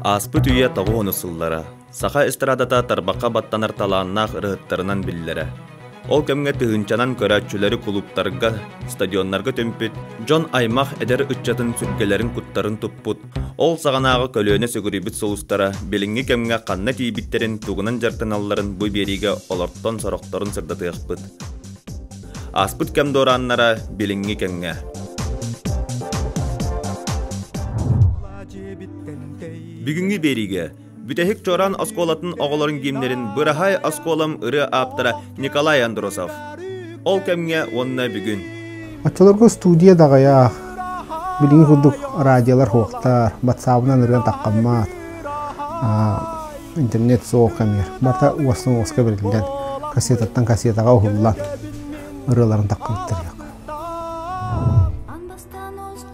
Ааспыт үйэ тоҕуһуну сыллара. Саха эстрадата тарбахха баттанар талааннаах ырыһыттарынан биллэрэ. Ол кэмҥэ тыһыынчанан көрөөччүлэри кулууптарга, стадионнарга түмпүт, дьон аймах эдэр ыччатын сүргэлэрин-куттарын туппут, ол саҕанааҕы көлүөнэ сүгүрүйбүт сулустара билиҥҥи кэмҥэ ханна тиийбиттэрин, тугунан дьарыктаналларын бу биэриигэ олортон сорохторун сырдатыахпыт. Ааспыт кэм дуорааннара билиҥҥи кэмҥэ. Бүгүҥҥү биэриигэ Бүтэһик Чоран оскуолатын оҕолорун гимнэрин Быраһай оскуолам ырыа ааптара Николай Андросов. Ол кэмҥэ уонна бүгүн. Оччолорго студия даҕайах, билиҥҥи курдук радиолар суохтар, батсаабынан ырыан таххаммат, интернет суох кэмигэр. Барыта уостан уоска бэриллэн, кассетаттан кассетаҕа уһуллан ырыаларын таххыбыттар.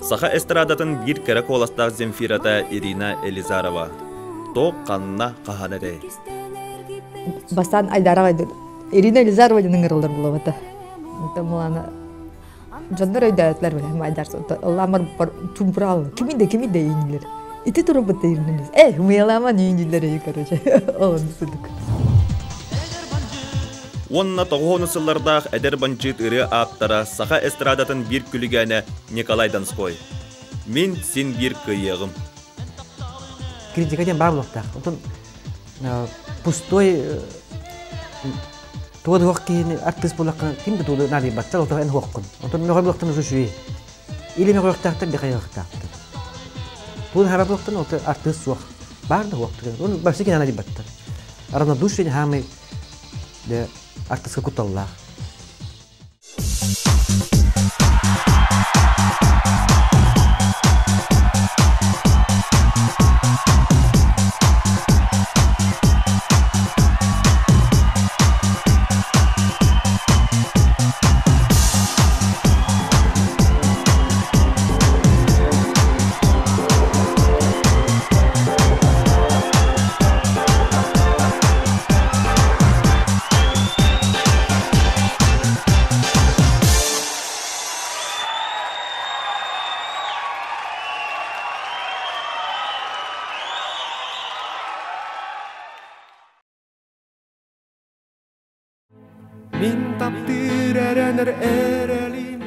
Саха эстрадатын биир кэрэ куоластаах Земфирата Ирина Елизарова. Туох ханна хаһан эрэй? Бастаан Айдараҕа Ирина Елизарова диэн ыҥырыллар буолабыта. Онтон дьоннор өйдөөтүлэр билэ Айдар ылламар чумпурал кими да кими да иинилер. Ити турубут иинилер. Э, мыяламан иинилер ей короче. Ол сыдык. Уонна тоҕуһуону сыллардаах эдэр бандьыыт ырыа ааптара саха эстрадатын биир күлүгээнэ Николай Донской. Мин син биир кыайыаҕым. Критика диэн баар буолуохтаах. Онтон пустой туга да киһини артыыс буоллаххына ким да тугу наадыйбаттар, ол эн хуоххун. Онтон мөҕөр буоллахтан үчүгэй. Или мөҕүөхтээхтэр, или хайыахтаахтар. Тугу да буоллахтан ол артыыс суох. Баар да хуохтар. Оны вообще кине наадыйбаттар. Равнодушие хаамай дьэ артыыска кутталлаах.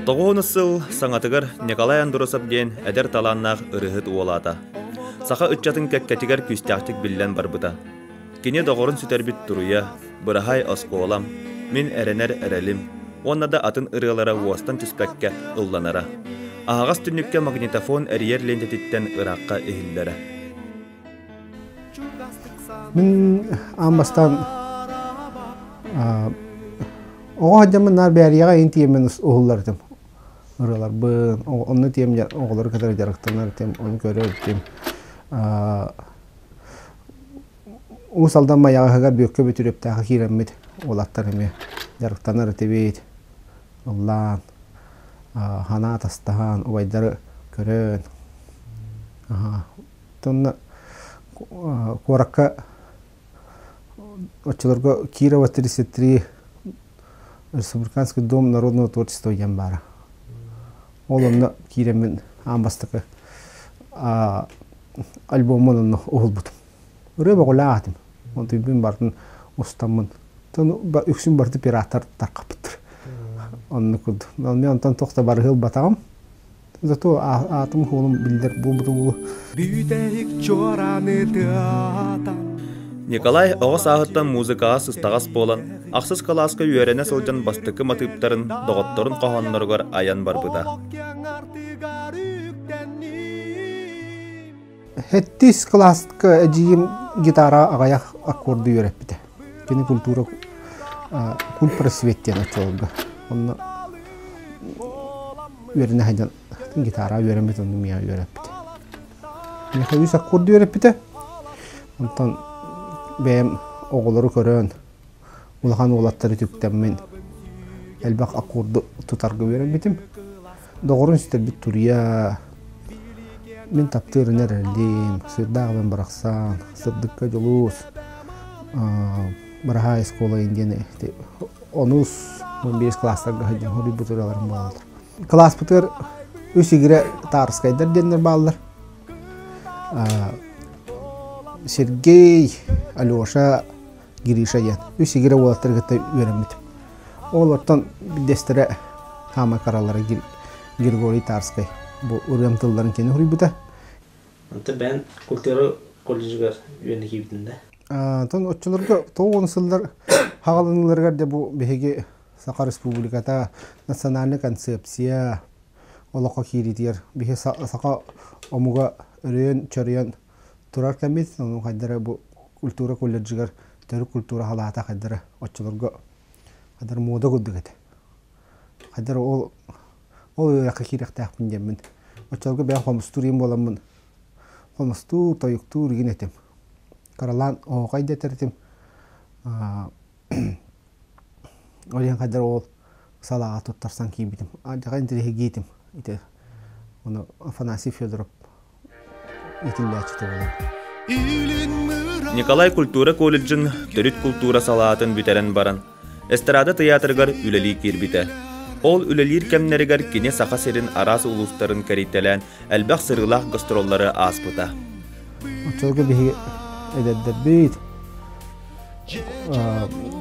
Тоҕуһун сыл саҥатыгар Николай Андросов диэн эдэр талааннаах ырыаһыт уолаата. Саха ыччатын кэккэтигэр күүстээхтик биллэн барбыта. Кини доҕорун сүтэрбит туруйа, быраһай оскуолам, мин эрэнэр эрэлим уонна да атын ырыалара уостан түспэккэ ылланара. Аһаҕас түннүккэ магнитофон эрийэр лиэнтэтиттэн ыраахха иһиллэрэ. Мин аан бастаан оҕо сылдьаммын наар Бээрийэҕэ иин тиийэммин уһуллар этим ырыаларбын онно тиийэн оҕолору кытары дьарыктанар этим ону көрөр этим Уус Алдан Майаҕаһыгар Бүөккэ Бүтүрүөптээххэ киирэммит уолаттар эмиэ дьарыктанар этибит ыллаан санаа атастаһан убайдары көрөн Онно куоракка оччолорго Кирова 33 Республиканский дом народного творчества диэн баара. Ол онно киирэммин аан бастакы альбоммун онно уһулбутум. Ырыа бөҕөлөөх этим. Онтуйбун бартын устаммын. Үксүн барыта пираттар тархаппыттар. Оннук курдук. Мен онтон туох да барыһы ылбатаҕым. Зато аатым хуолум биллэр буолбута буолуо. Бүтэһик чуорааны тыата. Николай оҕо сааһыттан музыкаҕа сыстаҕас буолан, ахсыс кылааска үөрэнэ сылдьан бастакы матыыптарын доҕотторун хоһоонноругар айан барбыта. Хэттис кылааска эдьиийим гитара аҕыйах аккорду үөрэппитэ. Кини культура культпросвет диэн оччолорго. Онно үөрэнэ сылдьан гитара үөрэммит онно миэхэ үөрэппитэ. Миэхэ үс аккорду үөрэппитэ. Онтон бэйэм оҕолору көрөн улахан уолаттары үтүктэммин элбэх аккорду тутарга үөрэммитим. Доҕорун сүтэрбит туруйа мин таптыырын эрэлим, сырдаах эбэм барахсан, сырдыкка дьулус, Быраһаай оскуола диэн онус 15 класстарга сылдьан хоруйбут ырыаларым буолаллар. Кылааспытыгар үс игирэ Таарыскайдар диэннэр бааллар. Сергей, Алеша, Гриша диэн үс игирэ уолаттары кытта үөрэммитим. Олортон биирдэстэрэ хаамай караллара Григорий Тарскай. Бу ырыам тылларын кини суруйбута. Онтон бэйэн культура колледжыгар үөрэнэ киирбитин да? Онтон оччолорго 90 сыллар хаҕаланыыларыгар да бу биһиги Саха Республиката национальная концепция олоххо киириитигэр биһи саха омуга өрөйөн-чөрөйөн турар кэммит. Ону хайдара бу культура колледжыгар төрүт культура халаата хайдара оччолорго хайдара муода курдук этэ. Хайдара ол ол үөрэххэ киириэхтээхпин диэммин. Оччолорго бэйэм хомустуур ийэм буоламмын хомустуур, тойуктуур игин этим. Кыралаан оһуохай дэтэр этим. Ол иһин хайдара ол салааҕа туттарсан киирбитим. Дьаҕа интэриэһиргиэтим ити. Ону Афанасий Федоров итиллээччитэ буолан. Николай культура колледжын төрүт култуура салаатын бүтэрэн баран, эстрада тыйаатырыгар үлэлии киирбитэ. Ол үлэлиир кэмнэригэр кини Саха сирин араас улуустарын кэрийтэлээн элбэх сырыылаах гастроллары ааспыта. Оччолорго биһиги эдэрдэрбит,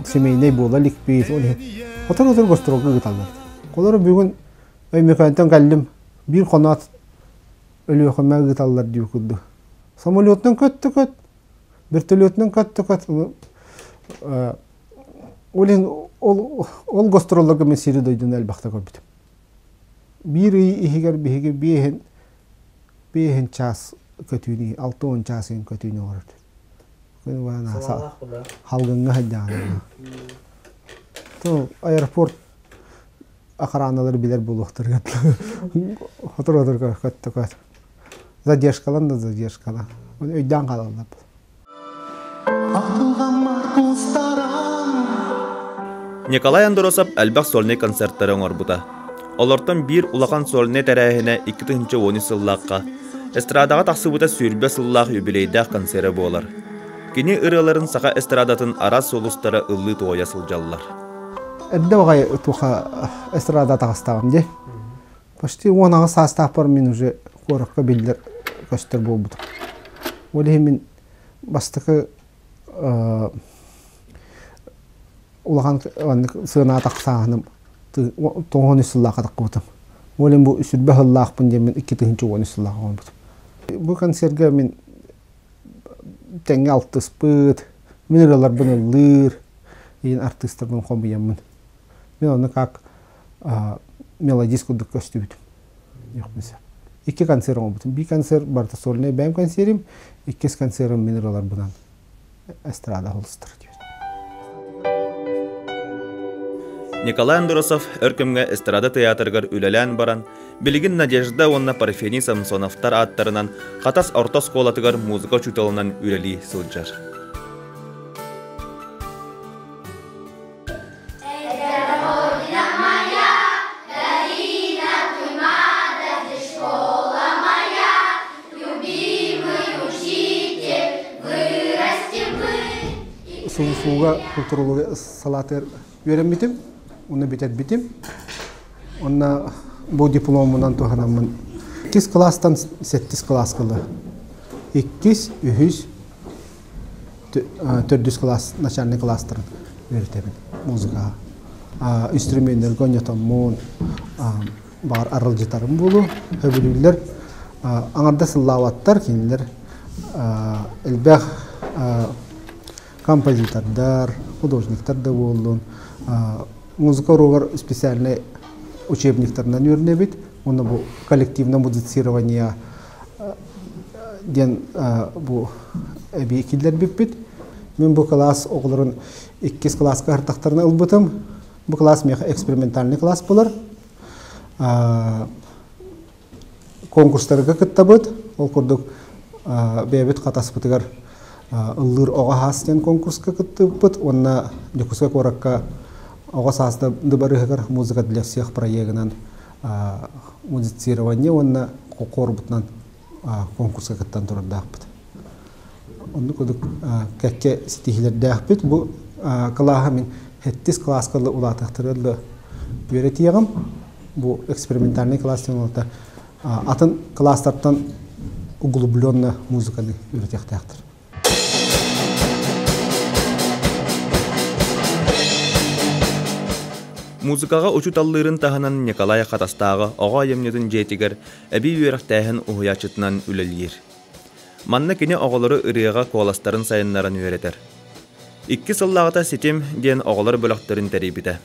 семейнэй буола иликпит, ол иһин отор-отор гастролга ыыталлар. Олору бүгүн Өймөкөөнтөн кэллим, биир хоноот Өлүөхүмэ ыыталлар дии курдук. Самолетунан көттө көт, вертолетунан көттө көт. Ол иһин ол, ол гастролларга мен сири дойдуну элбэхтэ көрбүтүм. Биир ый иһигэр биһиги биэһин биэһин чаас көтүүнү, 60 чаас иһин көтүүнү оҥорор. Халгыҥҥа сылдьаҕына. То аэропорт охраналар билэр буолуохтарыгар хотор-хотор көттө задержкалан да задержкалан өйдөөн хаалаллар. Николай Андросов элбэх сольнай концерттары оҥорбута. Олортон биир улахан сольнай тэрээһинэ 2010 сыллаахха эстрадаҕа тахсыбыта 20 сыллаах юбилейдаах концера буолар. Кини ырыаларын саха эстрадатын араас сулустара ыллыы-туойа сылдьаллар. Эрдэ баҕайы туха эстрада таҕыстаҕым дии. Почти 18 саастаахпар мин уже куоракка биллэр көстөр буолбутум. Ол иһин мин бастакы улахан сыанаҕа тахсааһыным 93 сыллаахха таххыбытым. Ол иһин бу сүрбэ сыллаахпын диэн мин 2013 сыллаах оҥорбутум. Бу концерга мин тэҥҥэ алтыспыт, мин ырыаларбын ыллыыр, иин артыыстарбын хомуйаммын. Мин онно как мелодист курдук көстүбүтүм. Икки концерт оҥорбутум. Биир концерт барыта сольнай бэйэм концерим, иккис концерым мин ырыаларбынан эстрада холустар диэбит. Николай Андросов өр кэмҥэ эстрада тыйаатырыгар үлэлээн баран, билигин Надежда уонна Парфений Самсоновтар ааттарынан Хатас орто оскуолатыгар музыка учууталынан үлэлии сылдьар. Сулусууга культурология салаатыгар үөрэммитим, уонна бүтэрбитим. Онно бу дипломунан туһанаммын иккис кылаастан сэттис кылааска ыла. Иккис, үһүс, төрдүс кылаас начальный кылаастарын үөрэтэбин музыкаҕа. Инструменнэргэ ойнотоммун, баҕар аралдьытарым буолуо. Сөбүлүүллэр аҥардас ыллаабаттар, кинилэр элбэх композитордар, художниктар да буоллун, музыка уруогар специальный учебниктарынан үөрэнэбит. Уонна бу коллективное музицирование диэн бу эбии киллэрбиппит. Мин бу кылаас оҕолорун иккис кылааска аһартахтарына ылбытым. Бу кылаас миэхэ экспериментальный класс буолар. Конкурстарга кыттабыт. Ол курдук бэйэбит хатаспытыгар ыллыыр оҕо саас диэн конкурска кыттыбыппыт уонна Дьокуускай куоракка оҕо саас дыбарыһыгар музыка для всех проегынан музицирование уонна корбутунан конкурска кыттан турардаахпыт. Оннук курдук кэккэ ситиһиилэрдээхпит. Бу кылааһа мин сэттис кылааска улаатыахтарыгар үөрэтиэҕим. Бу экспериментальный класс диэн олорто атын кылаастартан углубленно музыканы үөрэтиэхтээхтэр. Музыкаҕа учууталлыырын таһынан Николай Хатастааҕы оҕо айымньытын дьиэтигэр эбии үөрэхтээһин уһуйааччытынан үлэлиир. Манна кини оҕолору ырыаҕа куоластарын сайыннаран үөрэтэр. Икки сыллааҕыта Ситим диэн оҕолор бөлөхтөрүн тэрийбитэ.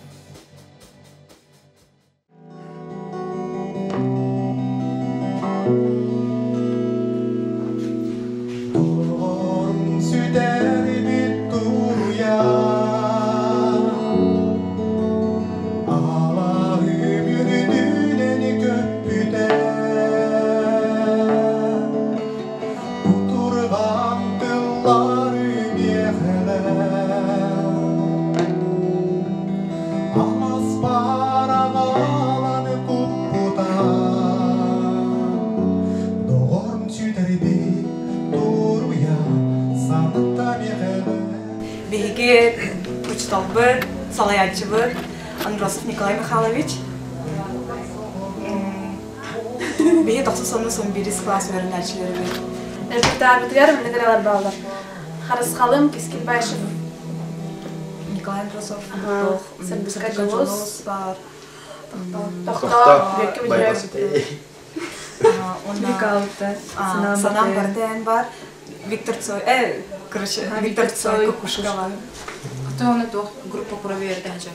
Биһиги учууталбыт, салайааччыбыт Андросов Николай Михайлович. Биһи тохсус уонна сон биирис кылаас үөрэнээччилэрибит. Репертуарбытыгар маннык ырыалар бааллар. Харысхалым Кискил Баишев. Николай Андросов, Сырдыка Дьулус баар. Тохтоо, Бүөккэ Бүдүрэ. Санаам барда бар. Виктор Цой, короче, Виктор Цой Кукушка бар. Потом туох группа проверда хача.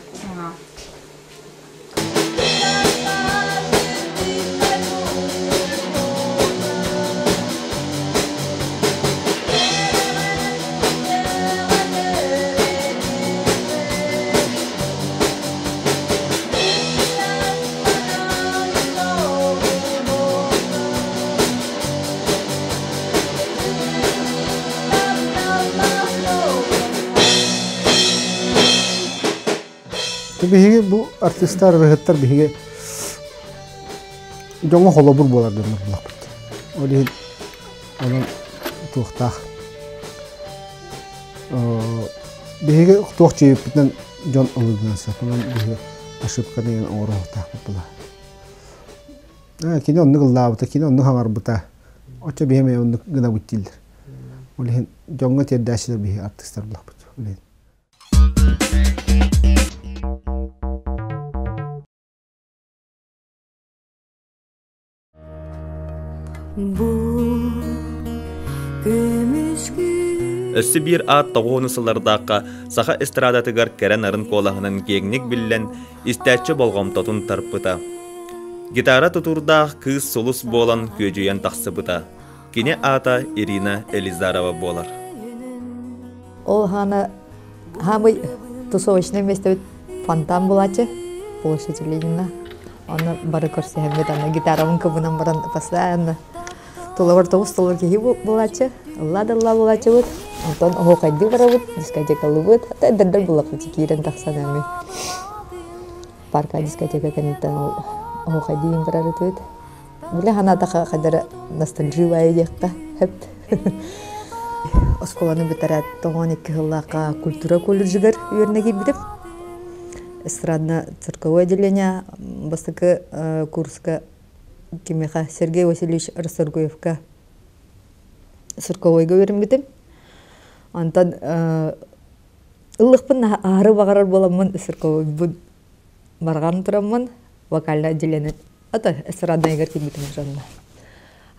Биһиги бу артистар, ырыһыттар биһиги дьоҥҥо холобур буолар дьоннор булахпыт. Ол иһин онон туохтаах биһиги туох чиэппитинэн дьон ылыгынан сөп. Онон биһиги ошибканы оҥоруохтаахпыт була. Кини оннук ыллаабыта, кини оннук хаҥарбыта. Оччо биһи эмиэ оннук гынабыт дииллэр. Ол иһин дьоҥҥо тиэрдээччилэр биһиги артистар булахпыт. Ол иһин. Өссө биир аат тоҕуону сыллардаахха саха эстрадатыгар кэрэ нарын куолаһынан киэҥник биллэн, истээччи болҕомтотун тарпыта. Гитара тутуурдаах кыыс сулус буолан күөдьүйэн тахсыбыта. Кини аата Ирина Елизарова буолар. Ол хаана хаамый тусовочное место фонтан булааччы площадь Ленина. Оны бары көрсөһөммүт аны гитарабын кыбынан баран постоянно тулабар тоҕус толор киһи булааччы, ылла да ылла булааччыбыт. Онтон оһуохайдыы барабыт, дискотекалыыбыт. Эдэрдэр буллахпыт киирэн тахсан эми парка дискотека кэнниттэн ол оһуохайдыы барар этибит. Бile ханаатаха хадара ностальживая диэххэ хөп. Оскуоланы бүтэрээт тоҕон икки сыллаахха культура колледжыгар үөрэнэ киирбитим. Эстрадно-цирковое отделение бастакы курска кимиэхэ Сергей Васильевич Расторгуевка цирковойга үөрэммитим. Онтон ыллыкпын аһары баҕарар буоламмын цирковойбун барҕан тураммын вокальное отделение ата эстрадныйгар киирбитим дьонно.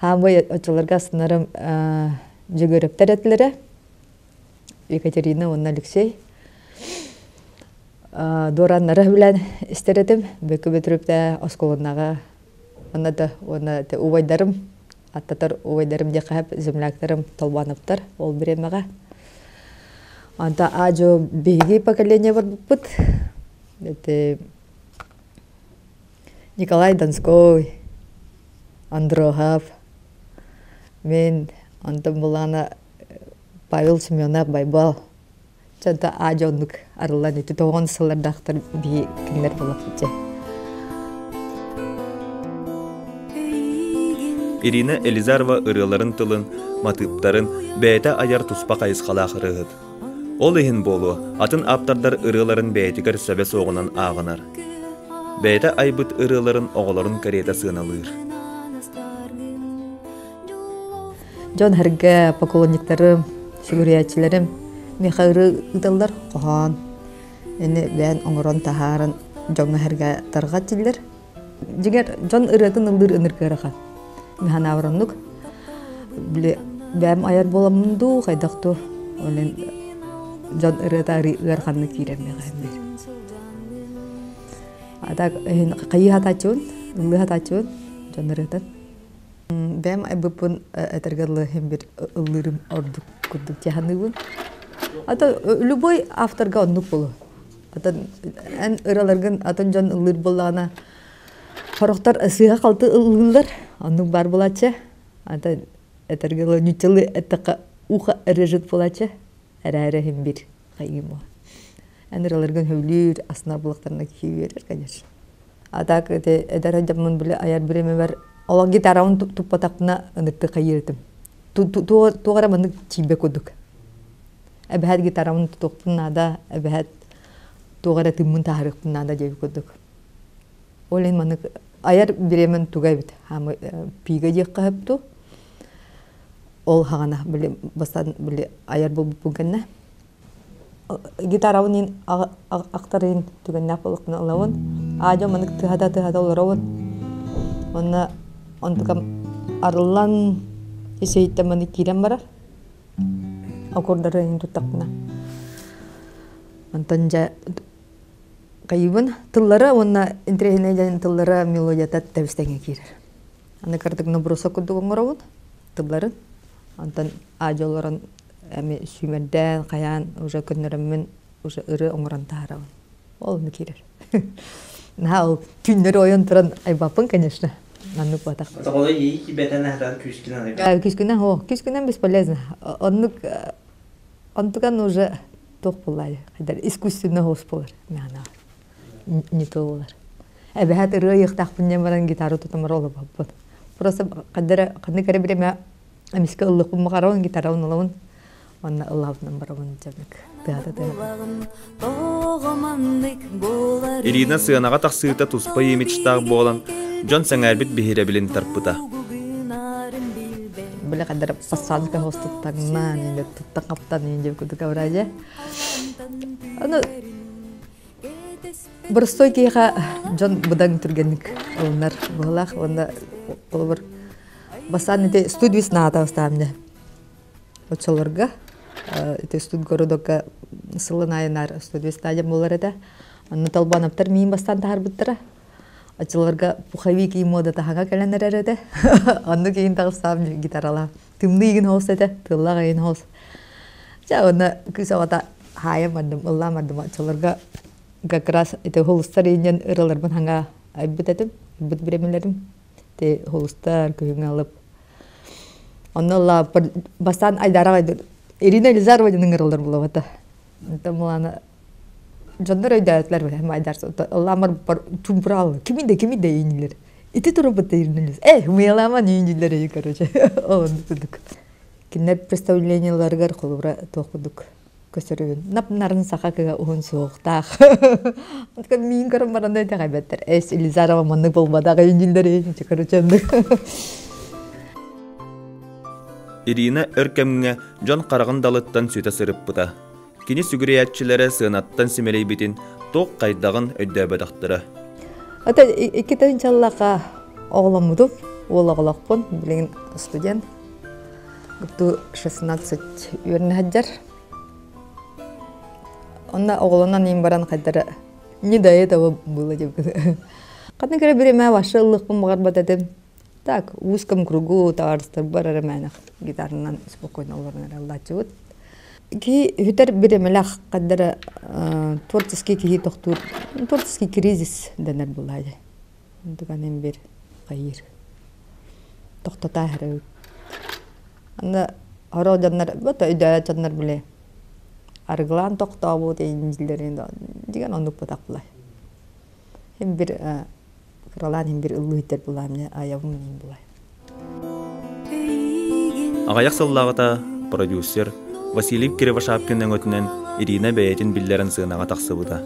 Хаамый оччолорго астынарым Дьөгүөрөптөр этилэрэ Екатерина уонна Алексей. Дуораннары билэн истэр этим. Бөкү Бөтүрүптэ оскуоланнаҕа уонна да уонна убайдарым аттатар убайдарым диэхэ земляктарым Толбановтар ол бириэмэҕэ. Онто аадьу биһиги поколение барбыппыт. Это Николай Донской, Андрохов, мин, онтон булаана Павел Семенов Байбал. Чанта аа оннук арыллан ити тоҕон сыллардаахтар биһи кинилэр буолахпытча. Ирина Елизарова ырыаларын тылын, матыыптарын бэйэтэ айар туспа хайысхалаах ырыаһыт. Ол иһин буолуо, атын ааптардар ырыаларын бэйэтигэр сөбө суоҕунан ааҕынар. Бэйэтэ айбыт ырыаларын оҕолорун кэриэтэ сыаналыыр. Дьон сэргэ поклонниктарым, сүгүрүйээччилэрим миэхэ ырыа ыыталлар, хоһоон. Ини бэйэн оҥорон таһааран дьоҥҥо сэргэ тарҕат дииллэр. Дьиҥэр, дьон ырыатын ыллыыр ынырык ыарахан. Мин санаабар оннук. Били бэйэм айар буоламмын дуу, хайдах дуу, ол иһин дьон ырыата ыараханнык киирэр миэхэ биир. А так хайыы сатааччыбын, ыллыы сатааччыбын дьон ырыатын. Бэйэм айбыппын этэргэ дылы иһин бир ыллыырым ордук курдук дьаһаныыбын. А то любой авторга оннук буолуо. Атын эн ыраларгын атын дьон ыллыыр буоллаҕына сорохтор сыыһа-халты ыллыыллар, оннук баар буолааччы. Ата этэргэ дылы ньуччалыы эттэххэ ухо режет буолааччы. Эрээри иһин бир хайыым Эн ыраларгын сөбүлүүр, астынар буоллахтарына киһи үөрэр, конечно. А так ити эдэр дьоммун били айар бириэмэбэр олох гитарабын туппатахпына ынырыктык хайыыр этим. Туох эрэ маннык тиийбэт курдук. Эбэһээт гитарабын тутуохпун наада, эбэһээт туох эрэ тыыммын таһаарыахпын наада диэбит курдук. Ол иһин маннык айар бириэмэм туга эбит. Хаамы пига диэххэ сөп дуу. Ол хаҕана били бастаан били айар буолбуппун кэннэ гитарабын иин ахтарыын түгэннээх буоллахпына ылабын. Аадьа маннык тыһата-тыһата олоробун. Уонна онтукам арыллан ис-иһиттэн маннык киирэн барар. Аккордары туттахпына. Онтон дьэ хайыыбын тыллара уонна интэриэһинэй дьон тыллара мелодията тэбис-тэҥҥэ киирэр. Аны кырдык набросок курдук оҥоробун тылларын. Онтон аадьа олорон эми сүүмэрдээн, хайаан уже көннөрөммүн уже ырыа оҥорон таһаарабын. Ол онно киирэр. Наһаа ол түүннэри ойон туран айбаппын, конечно. Маннык буотах. Отоҕоло иэйии киирбэтэн аһатан күүскүнэн айбат. Күүскүнэн, о, күүскүнэн бесполезно. Оннук онтукан уже туох буоллаайы, хайдар искусственно хоус буолар мээнэ не то буолар. Эбэһээт ырыа ыйыахтаахпын диэн баран гитара тутамар олобоппут. Просто ханнык ханнык эрэ бириэмэ эмискэ ыллыахпын баҕарабын, гитарабын ылабын уонна ыллаабытынан барабын дьанык тыата тыата. Ирина сыанаҕа тахсыыта туспа имиджтаах буолан, дьон сэҥээрбит биһирэбилин тарпыта. Били хаддар пассажка хостуттаҥнаан, инде туттан хаптан инде кудука вроде. Аны Боростуой киһиэхэ дьон быдан түргэнник ылынар быһыылаах уонна холобур бастаан ити студия наата бастаан дьэ оччолорго ити студгородокка сылын аайы наар студия стадия буолар этэ. Онно Толбоновтар миин бастаан таһаарбыттара. Оччолорго пуховик и мода таһаҥа кэлэн эрэр этэ. Оннук иин таҕыстаам гитаралаах. Тымныы игин хоос этэ, тыллаах игин хоос. Чэ, онно кыыс оҕото хаайан бардым, ыллаан бардым. Оччолорго как раз ити холустар иинньэн ыраларбын хаҥа айбыт этим, айбыт бириэмэлэрим. Ити холустар күһүҥҥү алып. Онно ыллаабыппар бастаан Айдаара Ирина Елизарова диэн ыҥыраллар булабата. Онтон булаана дьоннор өйдөөтүлэр бile Айдар ыллаамар чумпураалла кими да кими да иинилэр. Ити турбут иинилэр. Э, мыялааман иинилэр ей короче. Ол оннук курдук. Кинилэр представлениеларыгар холобура туох курдук көсөрүбүн. Нап-нарын саха кыга уһун суохтаах. Онтукан миин көрөн баран да итэҕэйбэттэр. Эс Елизарова маннык буолбатах иинилэр ей короче оннук. Ирина өр кэмҥэ дьон хараҕын далыттан сүтэ сырыппыта. Кини сүгүрүйээччилэрэ сыанаттан симэлийбитин туох хайдаҕын өйдөөбөтөхтөрө. Ата икки тыһыынчаллаахха оҕоломмутум, уол оҕолоохпун, билигин студент. Гупту 16 үөрэнэ сылдьар. Онно оҕолонон иин баран хайдара не до этого было деп. Ханнык эрэ бириэмэ вообще ыллыахпын баҕарбат этим. Так, в узком кругу табаарыстарбар эрэ мээнэх гитаранан спокойно олорон эрэ ыллааччыбыт. Киһи үтэр бириэмэлээх ханна творческий киһи тохтуур творческий кризис дэнэр буолаа дии. Онтукан эн бир хайыыр тохтотаа эрэбит. Аны сорох дьоннор бото өйдөөбөт дьоннор били арыгылаан тохтообут дииллэрин дигэн оннук ботах булай. Хим бир кыралаан хим бир ыллыы иттэр булаам айабым минин булай. Аҕыйах сыллааҕыта продюсер Василий Кривошапкин өҥөтүнэн Ирина бэйэтин биллэрэн сыанаҕа тахсыбыта,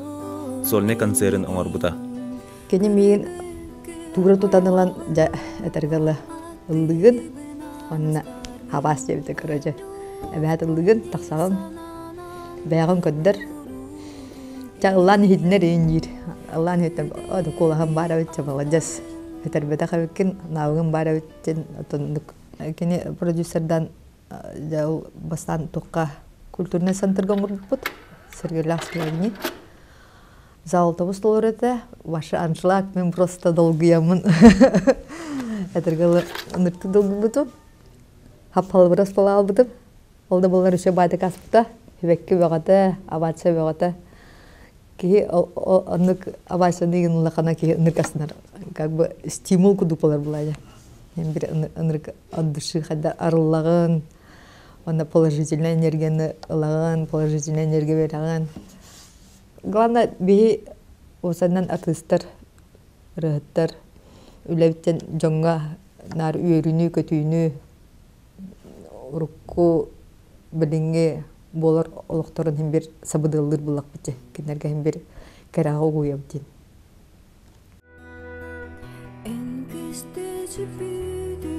сольнай концерын оҥорбута. Кини миигин туура тутан ылан дьэ этэргэ дылы ыллыгын уонна хабаас диэбитэ короче эбээт ыллыгын тахсаҕын бэйэҕин көрдөр. Ча ыллаан иһитинэр иин диир. Ыллаан иһиттэн о куолаһым баар эбит ча маладьыас. Этэрбэтэх эбиккин, наавыгым баар эбит диэн отоннук кини продюсердан дьэ ол бастаан туохха культурнай центрга оҥорбуппут Сергейлаах Сергеевни. Зал автобус толору этэ. Ваша аншлаг, мен просто долгуйаммын. Этэргэ ыныртык долгуйбутум. Хаппалыбырас албытым. Ол да буоллар үчүгэй баайдык аспыта. Сибэкки бөҕөтө, овация бөҕөтө. Киһи оннук овацияны игин улахана киһи ынырык астынар. Как бы стимул курдук болар булайда. Бир ынырык от души хайда арыллаҕын, онно положительная энергияны ылаҕын, положительная энергия берэҕин. Главное, биһи уосаннан артыыстар, ырыаһыттар үлэбиттэн дьоҥҥо наар үөрүүнү, көтүүнү урукку билиҥҥи буолар олохторун иһин бир сабыдыаллыыр буллахпыт кинилэргэ иһин бир кэрэҕэ угуйабыт диэн.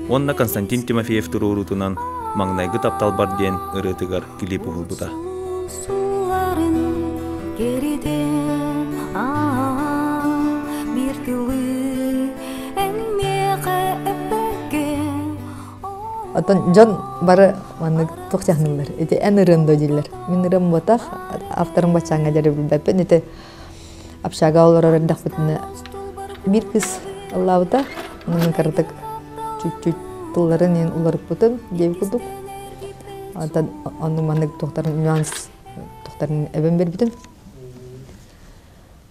Уонна Константин Тимофеев туруоруутунан «Маҥнайгы тапталбар» диэн ырыатыгар клип уһулбута. Оттон дьон бары маннык туох дьаһаныыллар. Ити эн ырыан да дииллэр. Мин ырыам буотах, авторым баччааҥҥа дьэрэ билбэппин. Ити общага олорор эрдэхпитинэ биир кыыс ыллаабыта. Онон кыратык чуть-чуть тылларын иһин уларыппытым диэбит курдук. Оттон оннук маннык туохтарын нюанс туохтарын эбэн биэрбитим.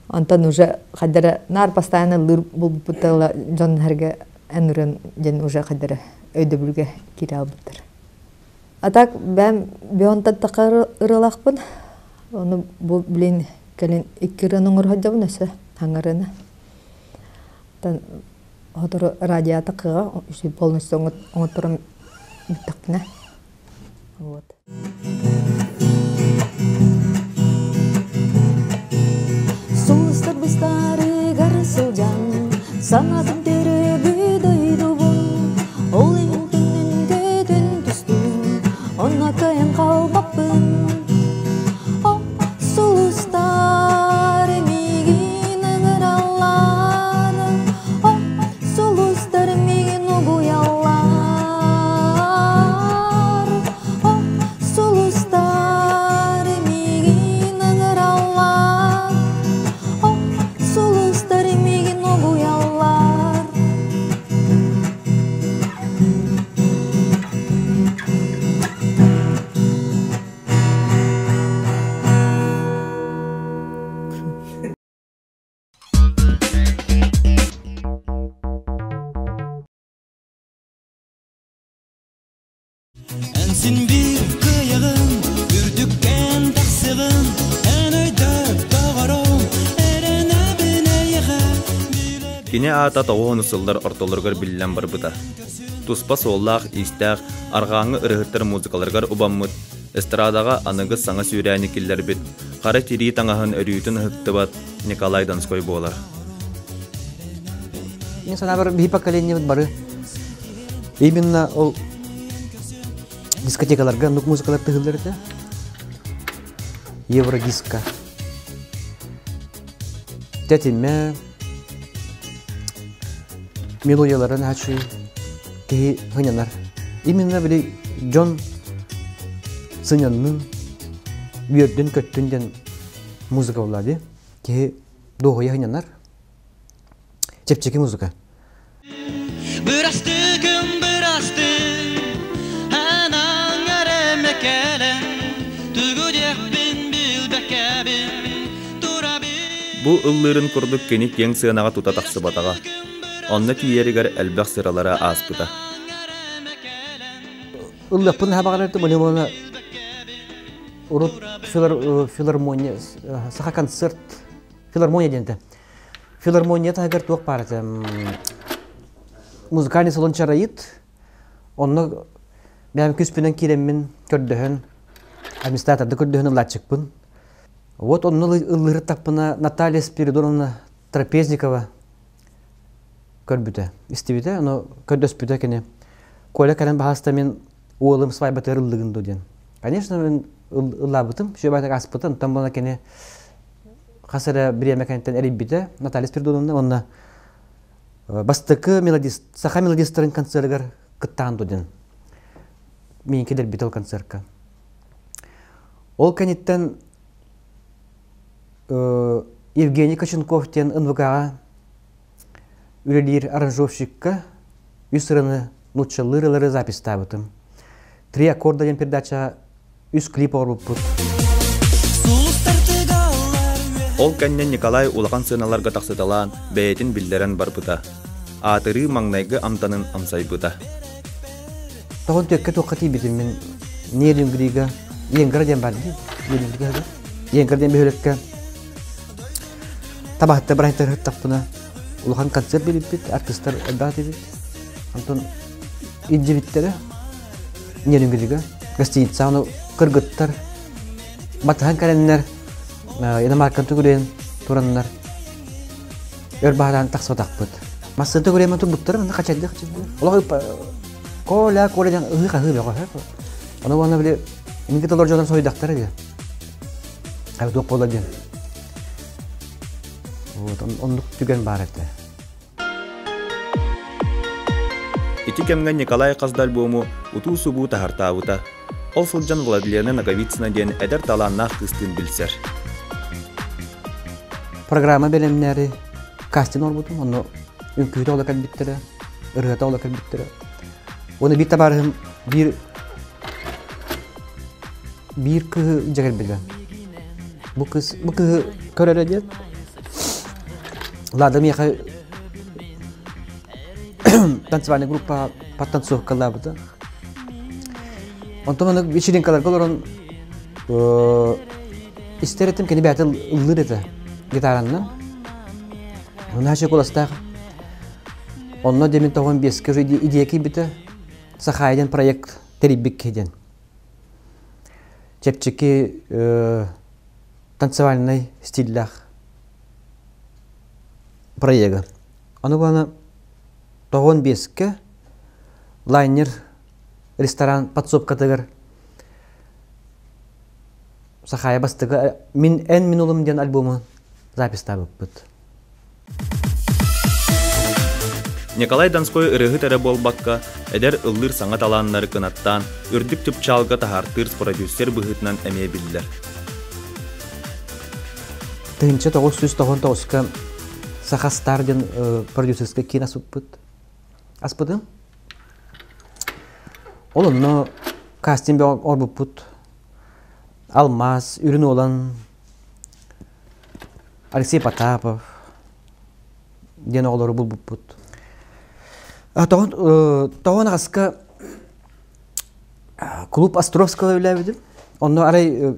Онтон уже хайдара наар постоянно ыллыыр булбуппут тыла дьон эргэ эн ырыан диэн уже хайдара өйдөбүлгэ киирэ албыттар. А так бэм бионтан тахар ырыалаахпын. Ону бу блин кэлин икки ырыаны оҥоро сылдьабын өссө хаҥарыны. Тан сотору радиата кыга полностью оҥотторон бүттэхпинэ. Вот. Сулустар быстарыгар сылдьан, санаатын төрөбү дойдубун, ол иһин түннүн көтүн түстүн, онно кыайан хаалбаппын. О, сулустар миигин ыҥыраллар, о, сулустар миигин угуйаллар. Сулустар миигин ыҥыраллар, Сулустар миигин угуйаллар. Эн син биир кыайаҕын, үрдүктэн тахсыҕын, эн өйдөп доҕорум, эрэнэбин эйиэхэ. Кини аата тоҕуһун сыллар ортолоругар биллэн барбыта. Туспа суоллаах-иистээх арҕааҥҥы ырыһыттар музыкаларыгар убаммыт, эстрадаҕа аныгы саҥа сүүрээни киллэрбит, хара тирии таҥаһын өрүүтүн ыһыктыбат Николай Донской буолар. Мин санаабар биһи поколениебыт бары Именно ол дискотекаларга оннук музыкалар тыһыллар этэ. Евродиско. Тэтимэ, мелодияларын ачыы киһи сынньанар. Именно били дьон сынньаннын, үөрдүн-көттүн диэн музыка буолла дии. Киһи дуоһуйа сынньанар. Чэпчэки музыка. Бырастыгым бырастыы, анаҥар эмэкэлэн, тугу диэхпин билбэккэбин, турабын. Бу ыллыырын курдук кини киэҥ сыанаҕа тута тахсыбатаҕа. Онно тиийэригэр элбэх сыралара ааспыта. Ыллыахпын наһаа баҕарар этим, урут филармония, саха концерт, филармония диэн этэ. Филармония таһыгар туох баар этэ музыкальный салон чарайыт онно бэйэм күспүнэн киирэммин көрдөһөн администраторда көрдөһөн ыллааччыкпын вот онно ыллыырыттахпына Наталья Спиридоновна Трапезникова көрбүтэ истибитэ ону көрдөспүтэ кини Коля кэлэн баһаста мин уолум свадьбатыгар ыллыгын дуо диэн конечно мин ыллаабытым сүөбэтик аспытым онтон буола кини. Хас эрэ бириэмэ кэнниттэн эрийбитэ Наталья Спиридоновна уонна бастакы мелодист, саха мелодистарын концерыгар кыттаан дудин. Миин кэлэрбит ол концертка. Ол кэнниттэн Евгений Коченков диэн НВК-ҕа үлэлиир аранжировщикка үс ырыаны нууччалыы ырыалары записьтаабытым. Три аккорда диэн передача үс клип оҥорбуппут. Ол кэннэ Николай улахан сыаналарга тахсыталаан, бэйэтин биллэрэн барбыта. Аатырыы маҥнайгы амтанын амсайбыта. Тоҕон түөккэ туохха тиийбитим мин Нерюнгрига Енгра диэн бар дии. Нерюнгрига Енгра диэн бөһүөлэккэ табаһытта бырайдар ыһыттахпына улахан концерт билиппит, артистар элбэх этибит. Онтон илдьибиттэрэ Нерюнгрига гостиница ону кыргыттар батыһан кэлэннэр иномарканы төгүрүйэн тураннар өр баһараан тахсыбатахпыт. Массыына төгүрүйэн турбуттар, манна хачайдыы хачайдыы. Олох Коля, Коля диэн ыһыы-хаһыы бөҕө. Ону уонна били инники толор дьонор соһуйдахтара диэн. Хайа туох буола диэн. Вот, оннук түгэн баар этэ. Ити кэмҥэ Николай хас да альбому утуу-субуу таһартаабыта. Ол сылдьан Владлена Ноговицына диэн эдэр талааннаах кыыстыын билсэр. Программа бэлэмнээри кастинг оҥорбутум, онно үҥкүүтэ ола кэлбиттэрэ, ырыата ола кэлбиттэрэ. Уонна биир табаарыһым биир биир кыыһы илдьэ кэлбитэ. Бу кыыс бу кыыһы көрөрө диэн Лада миэхэ танцевальная группа подтанцовкалаабыта. Онтон аны вечеринкаларга олорон истэр этим, кини бэйэтэ ыллыыр этэ гитараннан. Наша куластаах. Онно демин тоҕон биэскэ уже идея киирбитэ. Сахая диэн проект тэрийбит киһи диэн. Чэпчэки танцевальный стиллээх проега. Аны бана тоҕон биэскэ лайнер ресторан подсобкатыгар Сахая бастакы Мин эн мин улум диэн альбому записьтаабыппыт. Николай Донской ырыаһыт эрэ буолбакка, эдэр ыллыыр саҥа талааннары кынаттаан, үрдүк чыпчаалга таһаартыыр продюсер быһыытынан эмиэ биллэр. 1999-ка Саха Стар диэн продюсерскай киин аспыппыт. Аспытым. Ол онно кастинг оҥорбуппут. Алмаз, Үрүн Уолан, Алексей Потапов диэн оҕолору булбуппут. Тоҕон аҕаска клуб Островского үлээбитим. Онно арай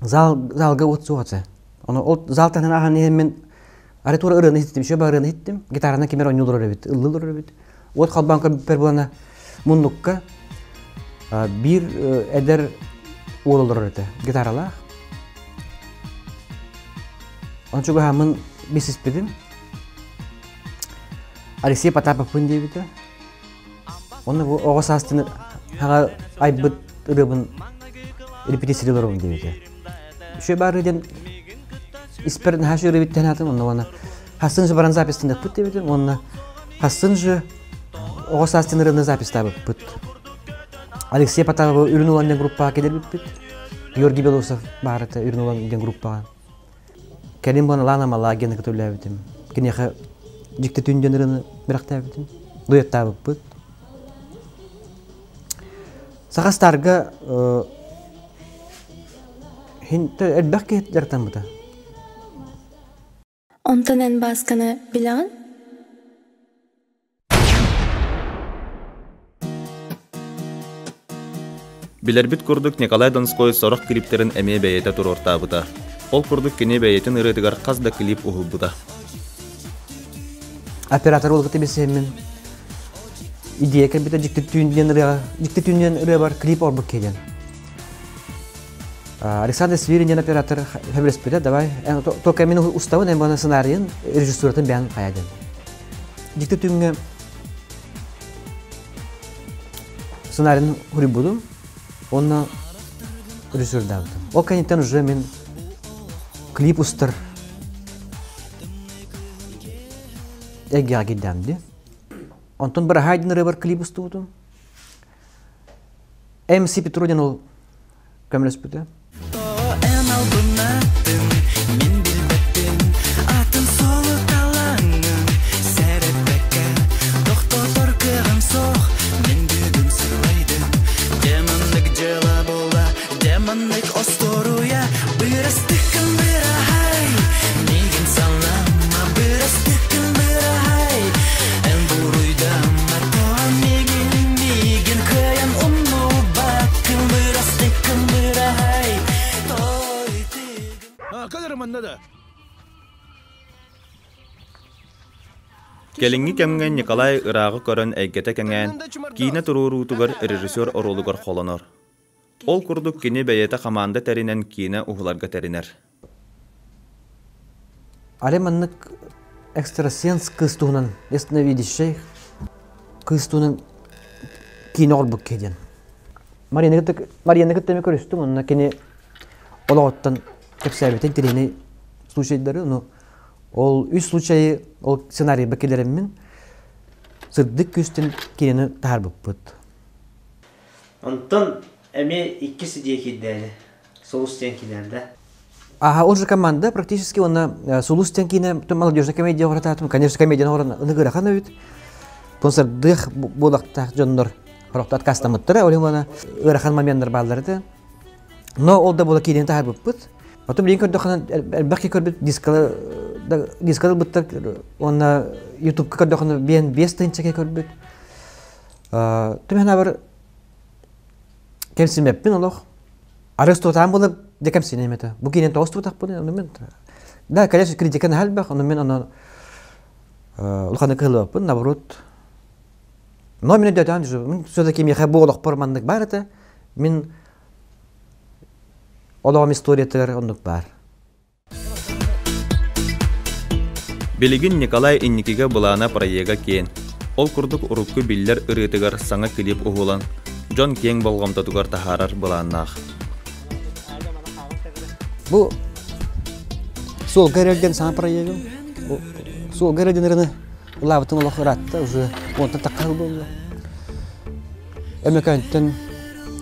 зал залга уот суох этэ. Ону ол зал таһынан ааһан иһэн мин арай туора ырыаны иһиттим, еще ырыаны иһиттим. Гитаранан кимэр оонньуу олорор эбит, ыллыы олорор эбит. Уот холбоон көрбүппэр буолана муннукка биир эдэр уол олорор этэ, гитаралаах. Ончугаһаммын чугаһааммын билсиспитим. Алексей Потаповпын диэбитэ. Онно бу оҕо саастын хаҕа айбыт ырыабын репетиция олоробун диэбитэ. Үчүгэй баары диэн испэр наһаа үчүгэй ырыабыттан аатым онно уонна хассын же баран записьтаныахпыт диэбитим уонна хассын же оҕо саастын ырыаны записьтаабыппыт. Алексей Потаповы Үрүн Улан диэн группаҕа кэлэрбиппит. Георгий Белоусов баар этэ Үрүн Улан диэн группаҕа. Кэлин буолан Лана Малагины кытта үлэлээбитим. Киниэхэ дьикти түн диэн ырыаны бэлэхтээбитим. Дуэттаабыппыт. Саха Старга элбэх киһи дьарыктаммыта. Онтон эн Баасканы билэҕин? Билэрбит курдук Николай Донской сорох клиптэрин эмиэ бэйэтэ туруортаабыта. Ол курдук кини бэйэтин ырыатыгар хас да клип уһулбута. Оператор буолбут билсиһиммин идея кэлбитэ дьикти түүн диэн ырыаҕа дьикти түүн диэн ырыабар клип оҥорбут киһи диэн. Александр Свирин диэн оператор сөбүлэспитэ, давай, только мин уставын, эн баны сценарийын, режиссуратын бэйэн хайа диэн. Дьикти түүҥҥэ сценарийын хуруйбутум, уонна режиссердаабытым. Ол кэнниттэн уже мин Клип устар эйгэҕэ киирдэҕим дии. Онтон Быраһаай диэн ырыабар клип устубутум. МС Петродин ол көмөлөспүтэ. Кэлиҥҥи кэмҥэ Николай ырааҕы көрөн эйгэтэ кэҥээн, киинэ туруоруутугар режиссер оруолугар холонор. Ол курдук кини бэйэтэ хамаанда тэринэн киинэ уһуларга тэринэр. Али маннык экстрасенс кыыс туһунан ясновидящий кыыс туһунан киинэ оҥорбут киһи диэн. Марияны кытта Марияны кытта эмиэ көрүстүм онно кини олоҕуттан кэпсээбитин тириэни случайдары ну ол үс случайы ол сценарийба киллэриммин сырдык күүстэн киинэни таһаарбыппыт. Онтон эмиэ иккис идея киирдээни. Сулус диэн киинэ да? Ага, он же команда практически, он Сулус диэн киинэ молодежная комедия оҕоратаатым, конечно, комедияны оҕорон ыныгырахан эбит. Спонсордыах буолактаах дьоннор хорохто откастаммыттара, ол иһин ыарахан моменттар бааллар этэ. Но ол да буола киинэни таһаарбыппыт. Потом билигин көрдөххүнэ элбэх киһи көрбүт дискалы дискалы ылбыттар уонна ютубка көрдөххүнэ биэн 5 тыһыынча киһи көрбүт. Түмэн абар кэмсимэппин олох. Арыс туотаан буолар дьэ кэмсинэм этэ. Бу киинэн тоҕус туотахпын ону мин да, конечно, критика наһаа элбэх, ону мин ону улаханнык кыһыллыбаппын, наоборот. Но мин өйдөтөөн мин все-таки миэхэ бу олохпор маннык баар этэ. Мин олоҕум историятыгар оннук баар. Билигин Николай инникигэ былаана проега киэн. Ол курдук урукку биллэр ырыатыгар саҥа клип уһулан, дьон киэҥ болҕомтотугар таһаарар былааннаах. Бу суолга эрэлден саҥа проегым. Суолга эрэлден ырыны ылаабытым олох ыраатта, уже уонтан тахха буолла. Өмөкөнтөн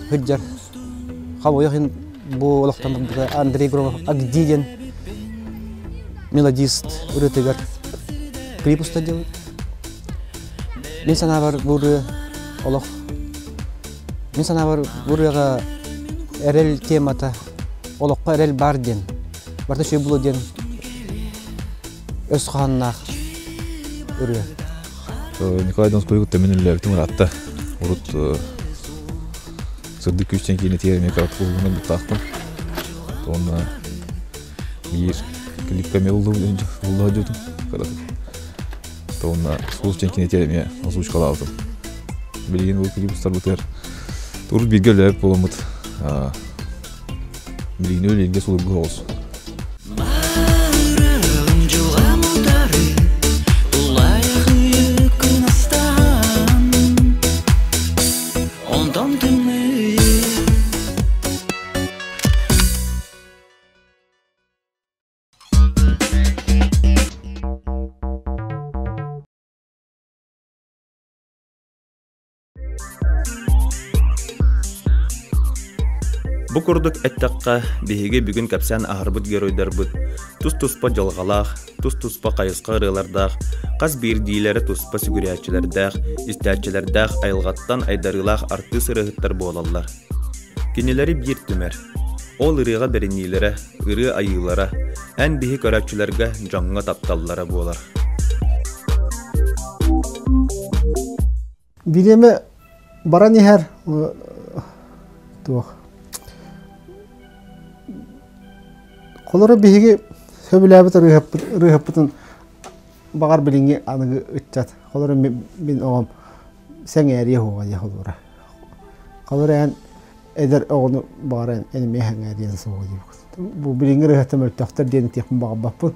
сылдьар хомойуох иһин бу олохтон барбыта Андрей Громов Агди диэн мелодист ырыатыгар клип уста делают. Мин санаабар бу ырыа олох мин санаабар бу ырыаҕа эрэл темата олоххо эрэл баар диэн барыта үчүгэй буолуо диэн өс хоһоонноох ырыа. Николай Донской кытта мин үлэлээбитим ыраатта. Урут сырдык күүстэн киинэтигэр эмиэ кыратык уһулунан буттаахпын. Уонна биир клипка эмиэ уһулла сылдьыбытым кыратык. Уонна Сулус диэн киинэтигэр эмиэ озвучкалаабытым. Билигин бу клип устарбытыгар урут бииргэ үлэлээбит буоламмыт билигин үлэлииргэ судургу соҕус. Бу курдук эттэххэ, биһиги бүгүн кэпсээн аһарбыт геройдарбыт тус-туспа дьылҕалаах, тус-туспа хайысха ырыалардаах, хас биирдиилэрэ туспа сүгүрүйээччилэрдээх, истээччилэрдээх айылҕаттан айдарыылаах артыыс ырыаһыттар буолаллар. Кинилэри биир түмэр. Ол ырыаҕа бэриниилэрэ, ырыа айыылара, эн биһи көрөөччүлэргэ дьоҥҥо тапталлара буолар. Бириэмэ баран иһэр туох Холоро биһиги сөбүлээбит ырыаһыппытын баҕар билиҥҥи аныгы ыччат холоро мин оҕом сэҥээриэ суоҕа диye холура. Холоро эн эдэр оҕону баҕар эн эмиэ сэҥээриэн суоҕа диэбит. Бу билиҥҥи ырыаһыттар мөлтөхтөр диэн этиэхпин баҕарбаппын.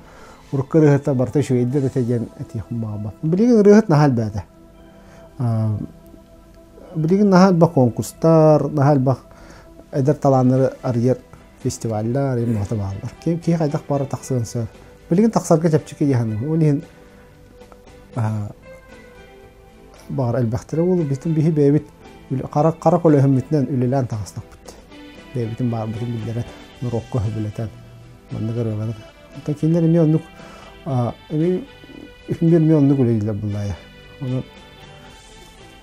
Урукку ырыаһыттар барыта үчүгэйдэр этэ диэн этиэхпин баҕарбаппын. Билигин ырыаһыт наһаа элбээтэ. Билигин наһаа элбэх конкурстар, наһаа элбэх эдэр талааннары арыйар. Фестиваллар, им баҕата бааллар. Ким киһи хайдах баара тахсыан сөп. Билигин тахсарга чэпчэки дии саныыбын. Ол иһин баҕар элбэхтэрэ буолуо. Бүтүн биһи бэйэбит хара хара көлөһөммүтүнэн үлэлээн таҕыстахпыт. Бэйэбитин баарбытын биллэрэн, норуокка сөбүлэтэн маннык ырыалары. Оттон кинилэр эмиэ оннук эмиэ эмиэ оннук үлэлииллэр буллаайа. Онон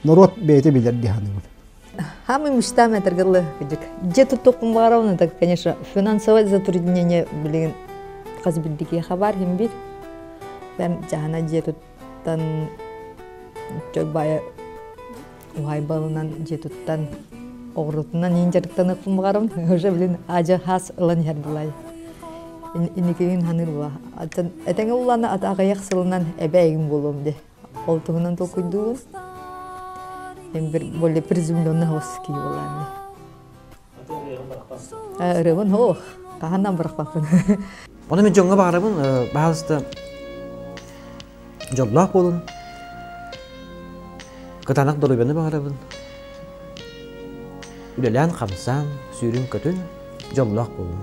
норуот бэйэтэ билэр дии саныыбын. Самый мечта этэргэлы кыдьык. Дьэ туттуохпун баҕарабын, это, конечно, финансовое затруднение билигин хас биирдии хабар хим бир. Бэм дьаһана дьиэ туттан чөк баайа уһайбалынан дьиэ туттан оҕурутунан иин дьарыктаныахпын баҕарабын. Уже билин ажа хас ылан иһэр булай. Инникигин ханыыр була. Этэҥэ уллана ата аҕыйах сылынан эбэ эйигин буолуом де. Ол туһунан толкуйдуубун. Эм бир более приземленный хос киһи буолаан. Ырыабын хоох, хаһаннан бырахпаппын. Ону мен дьоҥҥо баҕарабын, баһаалыста дьоллоох буолун. Кытаанах доруобуйаны баҕарабын. Үлэлээн-хамсаан, сүүрүн-көтүн, дьоллоох буолун.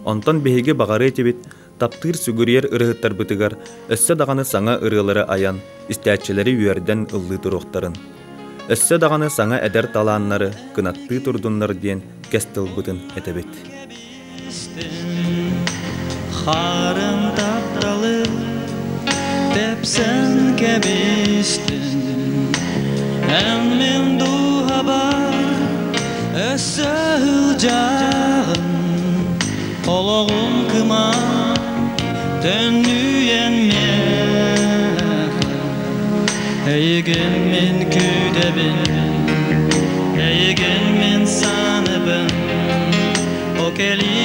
Онтон биһиги баҕарыа этибит, таптыыр сүгүрүйэр ырыһыттарбытыгар өссө даҕаны саҥа ырыалары айан, истээччилэри үөрдэн ыллыы туруохтарын. Өссө даҕаны саҥа эдэр талааннары кынаттыы турдуннар диэн кэс тылбытын этэбит. Харын тапталы тэпсэн кэбистин Эн мин дууһабар өссө ылдьаҕын Олоҕум кымаан төннүйэн миэхэ Эйигин мин күүтэбин Эйигин мин саныбын О кэлиий